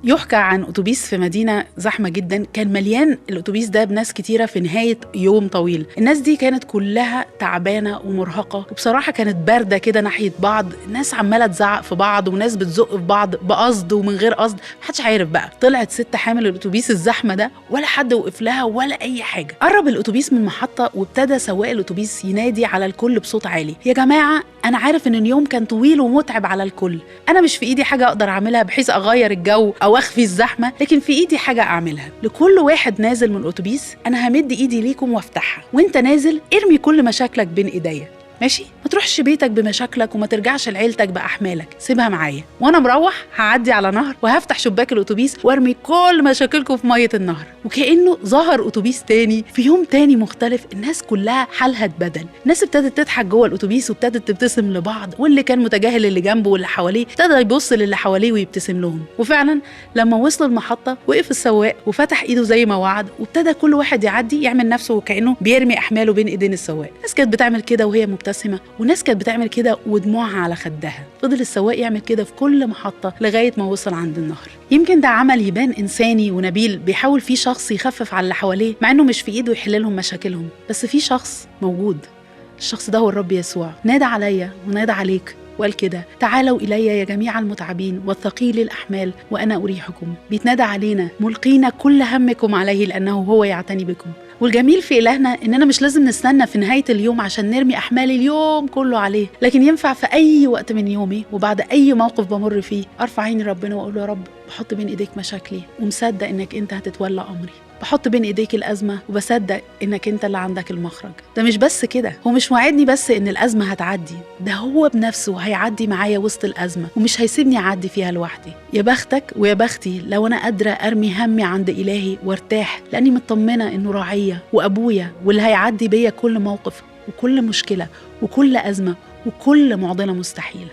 يحكى عن أتوبيس في مدينة زحمة جدا، كان مليان الأتوبيس ده بناس كتيرة في نهاية يوم طويل. الناس دي كانت كلها تعبانة ومرهقة، وبصراحة كانت باردة كده ناحية بعض، ناس عمالة تزعق في بعض وناس بتزق في بعض بقصد ومن غير قصد، محدش عارف بقى. طلعت ست حامل الأتوبيس الزحمة ده ولا حد وقف لها ولا أي حاجة. قرب الأتوبيس من محطة وابتدى سواق الأتوبيس ينادي على الكل بصوت عالي: يا جماعة، أنا عارف إن اليوم كان طويل ومتعب على الكل، أنا مش في إيدي حاجة أقدر أعملها بحيث أغير الجو أو أخفي الزحمة، لكن في إيدي حاجة أعملها. لكل واحد نازل من الأتوبيس أنا همد إيدي ليكم وأفتحها، وإنت نازل ارمي كل مشاكلك بين إيديا، ماشي؟ ما تروحش بيتك بمشاكلك وما ترجعش لعيلتك بأحمالك، سيبها معايا، وأنا مروح هعدي على نهر وهفتح شباك الأتوبيس وارمي كل مشاكلكم في مية النهر. وكأنه ظهر أتوبيس تاني في يوم تاني مختلف، الناس كلها حالها اتبدل، الناس ابتدت تضحك جوه الأتوبيس وابتدت تبتسم لبعض، واللي كان متجاهل اللي جنبه واللي حواليه ابتدى يبص للي حواليه ويبتسم لهم. وفعلا لما وصلوا المحطة وقف السواق وفتح إيده زي ما وعد، وابتدى كل واحد يعدي يعمل نفسه وكأنه بيرمي أحماله بين إيدين السواق. الناس كانت بتعمل كده وهي مبتسمة، وناس كانت بتعمل كده ودموعها على خدها. فضل السواق يعمل كده في كل محطة لغاية ما وصل عند النهر. يمكن ده عمل يبان إنساني ونبيل بيحاول فيه شخص يخفف على اللي حواليه، مع إنه مش في إيده يحل لهم مشاكلهم، بس في شخص موجود. الشخص ده هو الرب يسوع. نادى عليا ونادى عليك وقال كده: تعالوا إلي يا جميع المتعبين والثقيل الأحمال وأنا أريحكم. بيتنادى علينا ملقين كل همكم عليه لأنه هو يعتني بكم. والجميل في إلهنا إننا مش لازم نستنى في نهاية اليوم عشان نرمي أحمال اليوم كله عليه، لكن ينفع في أي وقت من يومي وبعد أي موقف بمر فيه أرفع عيني ربنا وأقول له: يا رب، بحط بين إيديك مشاكلي ومصدق إنك أنت هتتولى أمري، بحط بين إيديك الأزمة وبصدق إنك أنت اللي عندك المخرج. ده مش بس كده، هو مش وعدني بس إن الأزمة هتعدي، ده هو بنفسه هيعدي معايا وسط الأزمة ومش هيسيبني أعدي فيها لوحدي. يا بختك ويا بختي لو أنا قادرة أرمي همي عند إلهي وارتاح، لأني مطمنة إنه راعية وأبويا واللي هيعدي بيا كل موقف وكل مشكلة وكل أزمة وكل معضلة مستحيلة.